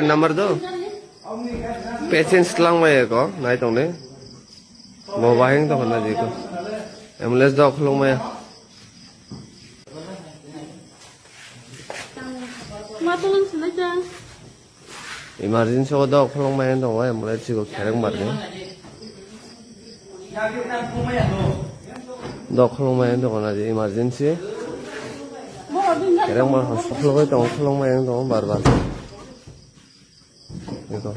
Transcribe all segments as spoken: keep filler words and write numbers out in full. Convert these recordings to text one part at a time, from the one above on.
Number do? Patients lang mai ko, nai tong de. Bo bahing to na jiko. Ambulance do khulung mai. Ma tolong sinai ta. Emergency o do khulung mai tong, ambulance ko khereng mar ni. Do khulung mai tong na emergency. Khereng mar hospital o tong khulung mai tong bar bar. Eko.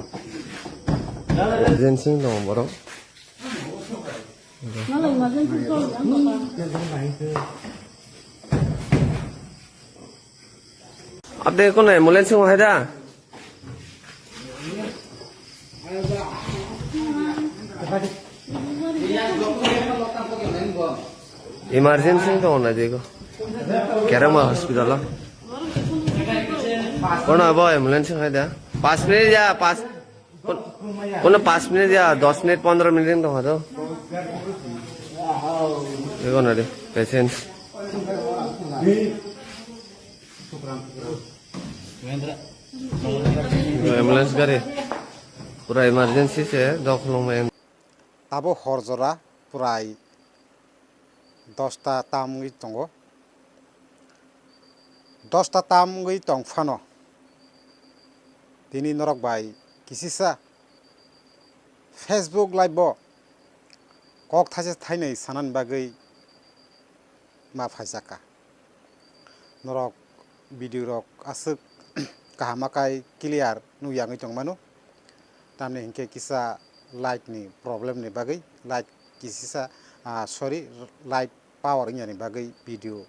Emergency dong borok. Ate kono ambulance wng hai da? Emergency tongo na jego. Kerama hospital o. Kono abo ambulance hai da? Pas minute ya, pas. Kono pas minute ya, dos minute, pondro minute tong hado. Ego na de, patient. Ambulance gari. Pura emergency se, dok long mai. Tabo hor jora prai dosta tam wngwi tongo. Dosta tam wngwi tong phano tini norok bai kisisa Facebook live o kok thaisa thainwi sanani bagwi ma phaijakha. Norok video rok aswk kaham akai clear nukya wngwi tongmano. Tamni hinkhe kisa light ni problem ni bagwi light kisisa, ah, sorry, light power wngya ni bagwi video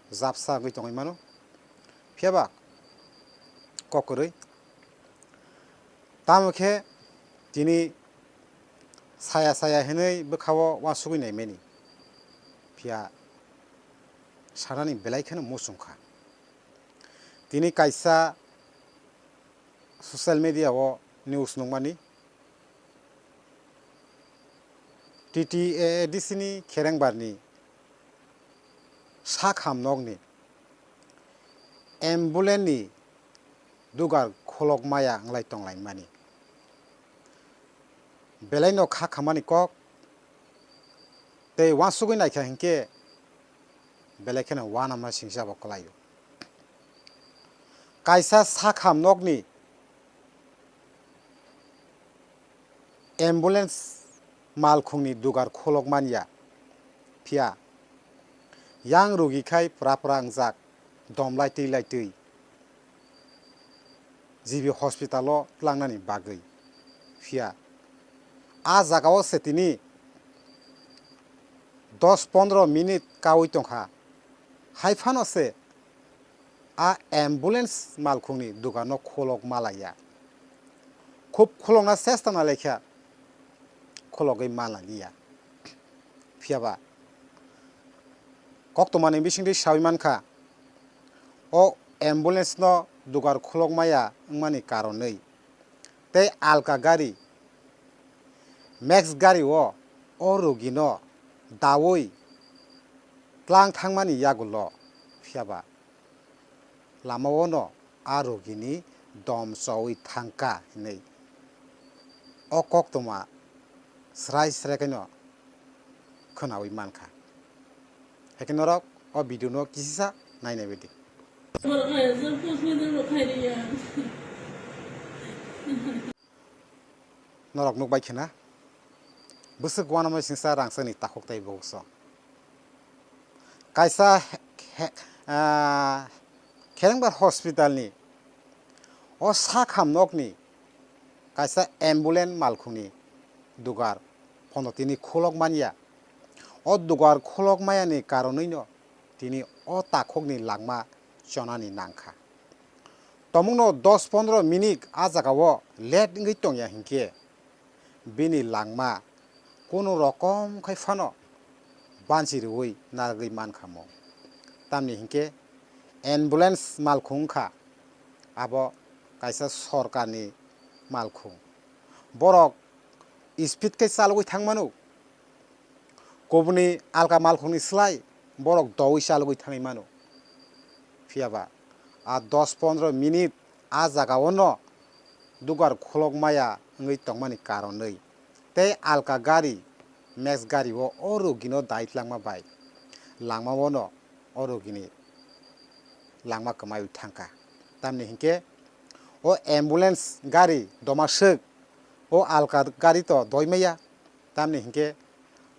japsa wngwi tongwi mano. Phiya ba kok kwrwi. Tamo khe tini saya saya hinwi bwkha-o uansugwi naimani. Phiya sanani belai kheno muchung kha. Tini kaisa social media-o news nukmani, T T A A D C ni kherengbarni sakham nokni ambulance ni dugar kholok maya wnglai tonglaimani. Belai no kha khamani kok tei uansugwi naikha hinkhe belai kheno uanama singsa bo kwlaio. Kaisa sakham nokni ambulance malkhungni dugar kholok manya, phiya yang rugi khai pura pura wngjak, dom lai twi lai twi G B hospital o tlangnani bagwi. Phiya a jaga o se tini dos pondro minute kaui tongkha, hai phano se a ambulance malkhungni dugarno kholok malaiya. Khub kholokna chesta nalaikha, khologwi malaliya. Phiyaba koktwmani bisingtwi saui mankha, o ambulance no dugar kholok maya wngmani karonwi tei alka gari, Max gari o, o rogino daui tlang thangmani yagulo, phiyaba lama o no a rogini dom choui thangkha hinwi o koktwma srai srai khaino khwnaui mankha. Haikhe norok o video no kisisa nainai baidi. Norok nukbai khena bwswk uanama singsa rangchakni takhuk tei bukhuksong. Kaisa he-, he-, ah, Kherengbar hospital ni o sakham nokni kaisa ambulance malkhungni dugar phono tini khulok manya. O dugar khulok mayani karonwino tini o takhukni langma chonani nangkha. Tomungno dos pondro minute a jagao late wngwi tongya hinkhe bini langma kunu rokom khai phano banchi rwui narwgwi mankha mo. Tamni hinkhe ambulance malkhung wngkha, abo kaisa sorkarni malkhung. Borok speed khe chalogwi thangmano, kubuni alka malkhungni slai borok doui chalogwi thangwi mano. Phiyaba a dos pondro minute a jagao no dugar khulok maya wngwi tongmani karonwi tei alka gari, max gari o, o rugino dai tlangma bai langma o no o rugini langma kwmaiwi thangkha. Tamni hinkhe o ambulance gari domaswk o alka gari to doi maya. Tamni hinkhe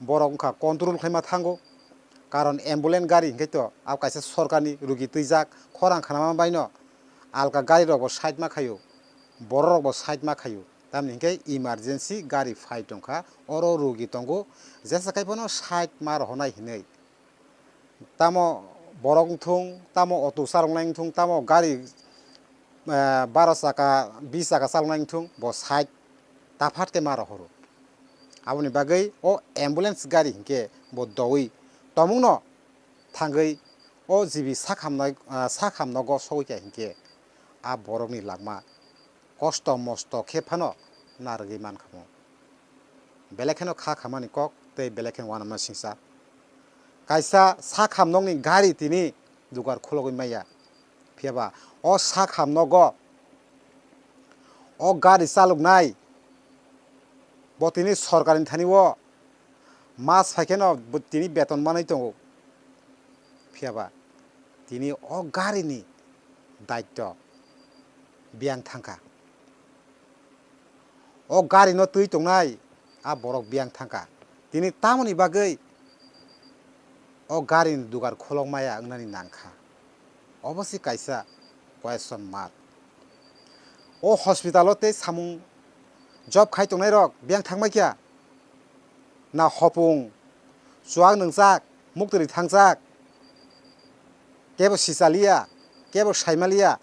borok wngkha control khlaima thango, karon ambulance gari hinkhe to abo kaisa sorkarni rugi twijak khorang khanama baino alka gari rokbo side ma khaio, borok rokbo side ma khaio. Tamni hinkhe emergency gari phai tongkha, oro rugi tongo, jesa khai phano side ma rohornai hinwi. Tamo borok wngthung, tamo auto chaloknai wngthung, tamo gari, eh, baro chaka, bis chaka chaloknai wngthung, bo side taphat khe ma rohoro. Aboni bagwi o ambulance gari hinkhe bo doui tomungno thangwi o G B sak hamnai, ah, sak hamnogo sogwi kha hinkhe a borokni langma kosto mosto khe phano narwgwi mankha mo. Belai kheno kha khamani kok tei belai kheno uanama singsa. Kaisa sak hamnokni gari tini dugar khulogwi maya. Phiyaba o sak hamnogo o gari chaloknai bo tini sorkarni thani o mas phaikheno bo tini beton manwi tongo. Phiyaba tini o garini daitto biyang thangkha. O gari no twi tongnai a borok biyang thangkha. Tini tamoni bagwi o gari ni dugar kholok maya wngnani nangkha? Obo se kaisa question mark. O hospital o tei samung job khai tongnai rok biyang thangbai kha? Na hopung, chuak nwngjak, muktwrwi thangjak, kebo sichaliya, kebo saimaliya.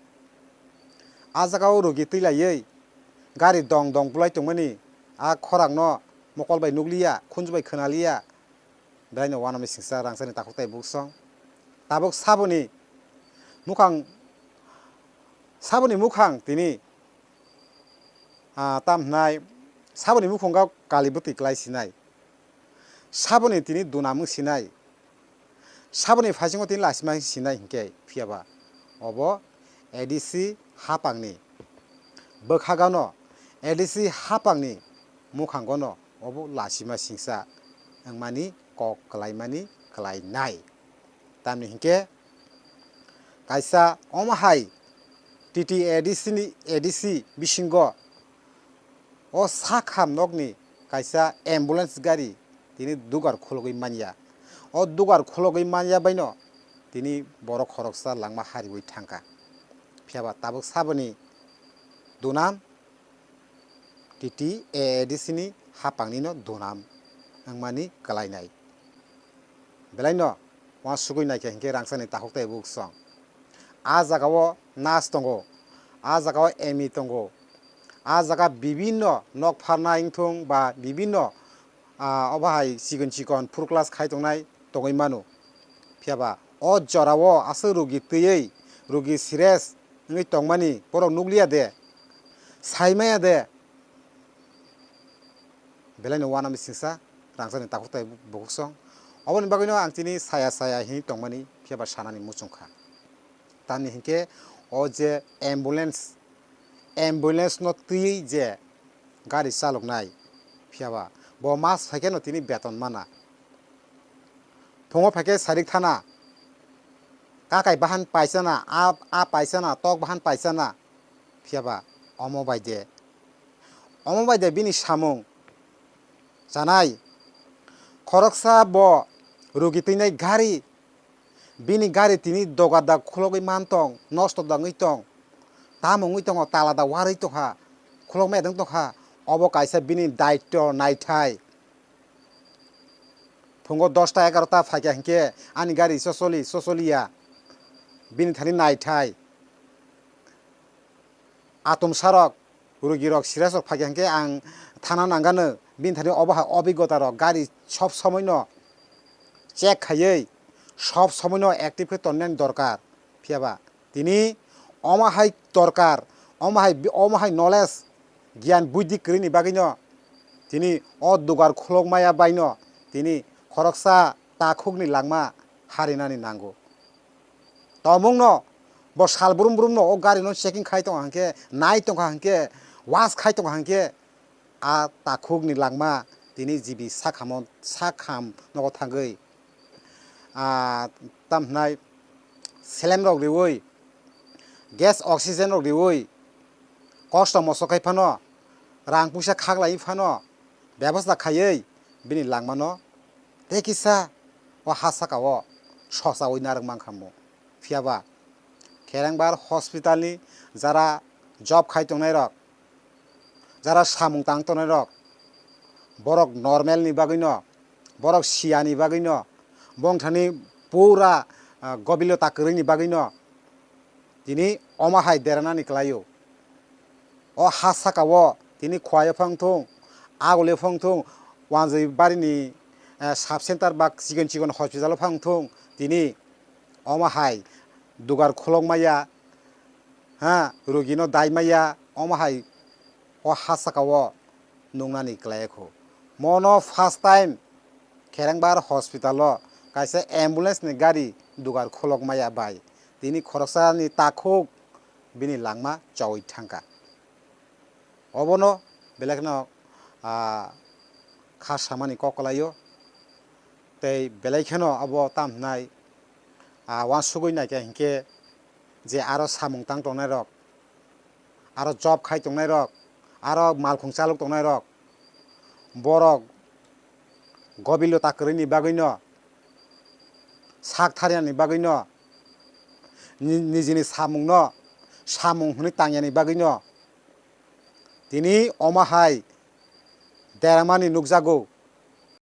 A jaga o rogi twi laiwi gari dong dong bulai tongmani, a khorang no mokol bai nukliya, khunju bai khwnaliya, belai no uanama singsa rangchakni takhuk tai buksong. Tabuk saboni mukhang, saboni mukhang tini, ah, tam hwnai, saboni mukhungo kali bwtwi klai sinai, saboni tini dunamung sinai. Saboni phaisingo tini lasima sinai hinkhe phiyaba obo A D C hapangni bwkhagano, A D C hapangni mukhangono obo lasima singsa wngmani kok kwlaimani kwlainai. Tamni hinkhe kaisa omo hai T T A D C ni, A D C bisingo o sak ham nokni kaisa ambulance gari tini dugar khulogwi manya. O dugar khulogwi manya baino tini borok khoroksa langma hariwi thangkha. Phiyaba tabuk saboni dunam T T A A D C ni hapangni no dunam wngmani kwlainai. Belai no uansugwi naikha hinkhe rangchakni takhuk tai buksong. A jaga o nurse tongo, a jaga o M E tongo, a jaga bibinno nok pharnai wngthung ba bibinno, ah, obo hai chikon chikon four class khai tongnai tongwi mano. Phiyaba o jora o aswk rogi twiwi, rogi serious wngwi tongmani borok nukliya de, saimaya de. Belai no uanama singsa rangchakni takhuk tai bukhuk song. Oboni bagwi no ang tini saya saya hinwi tongmani phiyaba sanani muchungkha. Tamni hinkhe o je ambulance, ambulance no twiwi je gari chaloknai phiyaba bo mas phaikhe no tini beton mana. Phungo phaikhe sarik thana, kakai bahan paisana, a, a paisana, tok bahan paisana, phiyaba omo bai de. Omo bai de bini samung chanai. Khoroksa bo rugi twinai gari, bini gari tini dogar da khulogwi man tong, nosto da wngwi tong, tamo wngwi tongo, tala da warwi tongkha, khulokmaya da wng tongkha, obo kaisa bini daitto naithai. Phungo dosta egarota phaikha hinkhe ani gari socholi, socholiya, bini thani naithai. Atomsarok rugirok serious rok phaikha hinkhe ang thana nangano, bini thani obo hai obigota rok gari sob somoi no check khaiwi sob somoi no active khe tonnani dorkar. Phiyaba tini omo hai dorkar, omo hai, omo hai knowledge, giyan buddhi kwrwini bagwino tini o dugar khulok maya baino tini khoroksa takhukni langma harinani nango. Tomungno bo sal brum brumno o garino checking khai tongkha hinkhe, nai tongkha hinkhe, was khai tongo hwnkhe a takhukni langma tini jibi sakhamo, sakham nogo thangwi, a, tamhinai selemrok riui, gas oxygenrok riui, kosto moso khai phano, rang puisa khaklaiwi phano, bebosta khaiwi bini langmano tei kisa o ha sakao sosaui narwk mankha mu. Phiyaba Kherengbar hospitalni jara job khai tongnairok, jara samung tang tongnairok, borok normalni bagwino, borok siyani bagwino, bongthani pura, ah, gobilota kwrwini bagwino tini omo hai deranani kwlaio. O ha sakao tini Khowai phang thung, Aguli phang thung, Wanjwi barini, eh, sub center ba chikon chikon hospital phang thung, tini omo hai dugar khulok maya, ha, rugino dai maya, omo hai o ha sakao nungnani kwlai kho. Mono first time Kherengbar hospital o kaisa ambulance ni gari dugar khulok maya bai tini khoroksa ni takhuk bini langma chaui thangkha. Obono belai kheno, ah, kha samani kok kwlaio. Tei belai kheno abo tam hwnai, ah, uansugui naikha hinkhe je aro samung tang tongnairok, aro job khai tongnairok, aro malkhung chalok tongnairok, borok gobilota kwrwini bagwino, sak tharyanani bagwino, ni-, nijini samungno samung hwnwi tangyani bagwino, tini omo hai deramani nukjago,